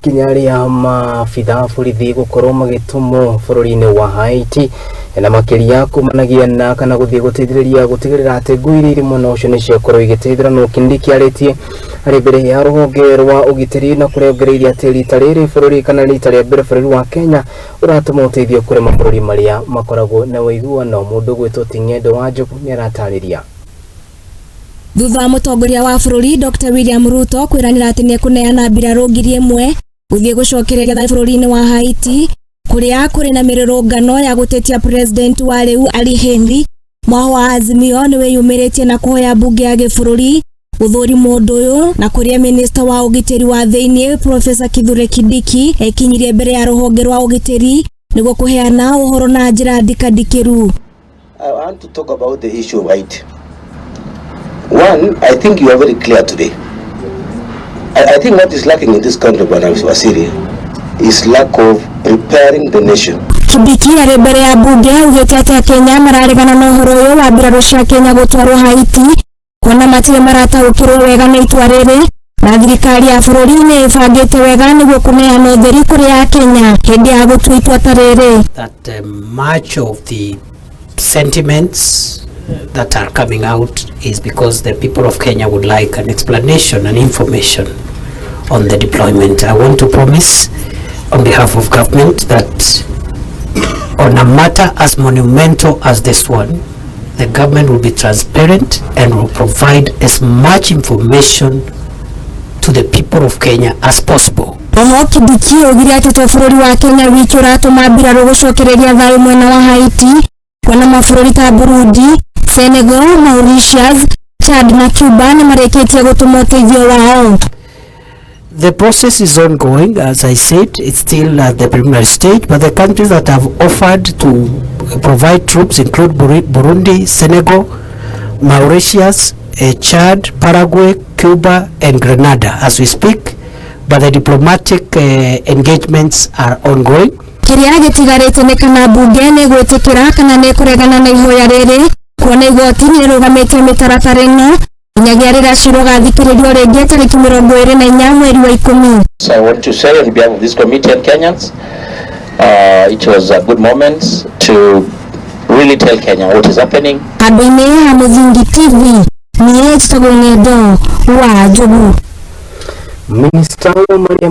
Ikinya rĩa maabitha a borithi gũkorwo magĩtũmwo bũrũri-inĩ wa Haiti na makĩria kumanagia na kana gũthiĩ gũteithĩrĩria gũtigĩrĩra atĩ ngui iria irĩ mwena ũcio nĩ ciakorwo igĩteithĩra. No Kindiki arĩtie arĩ mbere ya rũhonge rwa ũgitĩri na kũrĩa ongereire atĩ rita rĩrĩ bũrũri kana rita rĩa mbere bũrũri wa Kenya ũratũma ũteithio kũrĩ mabũrũri marĩa makoragwo na ũiguano. Mũndũ gwĩtwo Ting'endo wa Njogu nĩ aratarĩria. Thutha wa mũtongoria wa bũrũri Dr William Ruto kwĩranĩra atĩ nĩekũneana mbirarũ 1,000 gũthiĩ gũcokereria thayũ bũrũri-inĩ wa Haiti, kũrĩa kũrĩ na mĩrũrũngano ya gũtetia president wa rĩu Ali Henry, mwaho wa Azimio nĩ wĩyumĩrĩtie na kũhoya mbunge ya gĩbũrũri gũthũrimwo ũndũ ũyũ, na kũrĩa minista wa ũgitĩri wa thĩinĩ Professor Kithure Kindiki ekinyirie mbere ya rũhonge rwa ũgitĩri nĩguo kũheana ũhoro na njĩra ndikandikĩru. I want to talk about the issue of Haiti. One, I think you are very clear today. I think what is lacking in this country, Bwana Wasiri, is lack of preparing the nation. Kindiki arĩ mbere ya mbunge augĩte atĩ Akenya mararegana na ũhoro ũyũ wa mbirarũ cia Kenya gũtwarwo Haiti, kuona matirĩ marataũkĩrwo wega nĩ itua rĩrĩ, na thirikari ya bũrũri nĩ ĩbangĩte wega nĩguo kũneana ũtheri kũrĩ Akenya hĩndĩ ya gũtua itua ta rĩrĩ. That much of the sentiments that are coming out is because the people of Kenya would like an explanation and information on the deployment. I want to promise on behalf of government that on a matter as monumental as this one, the government will be transparent and will provide as much information to the people of Kenya as possible. Oho Kindiki augire atĩ to bũrũri wa Kenya wiki ũratũma mbirarũ gũcokereria thayũ mwena wa Haiti, kuona mabũrũri ta Burundi, Senegal, Mauritius, Chad na Cuba nĩ marĩkĩtie gũtũma ũteithio wao. The process is ongoing. As I said, it's still at the preliminary stage, but the countries that have offered to provide troops include Burundi, Senegal, Mauritius, Chad, Paraguay, Cuba, and Grenada as we speak. But the diplomatic engagements are ongoing. Kĩrĩa gĩtigarĩte nĩ kana mbunge nĩ gwĩtĩkĩra kana nĩ kũregana na ihoya rĩrĩ, kuona igoti nĩ rĩrũgamĩtie mĩtaratara ĩno nginyagia rĩrĩa cira ũgathikĩrĩrio rĩngĩ tarĩki 24 mweri wa 10. So I want to say on behalf of this committee and Kenyans, it was a good moment to really tell Kenya what is happening. Handũ-inĩ ha Mũthingi TV, niĩ njĩtagwo Ng'endo wa Njogu. Minista wa marĩa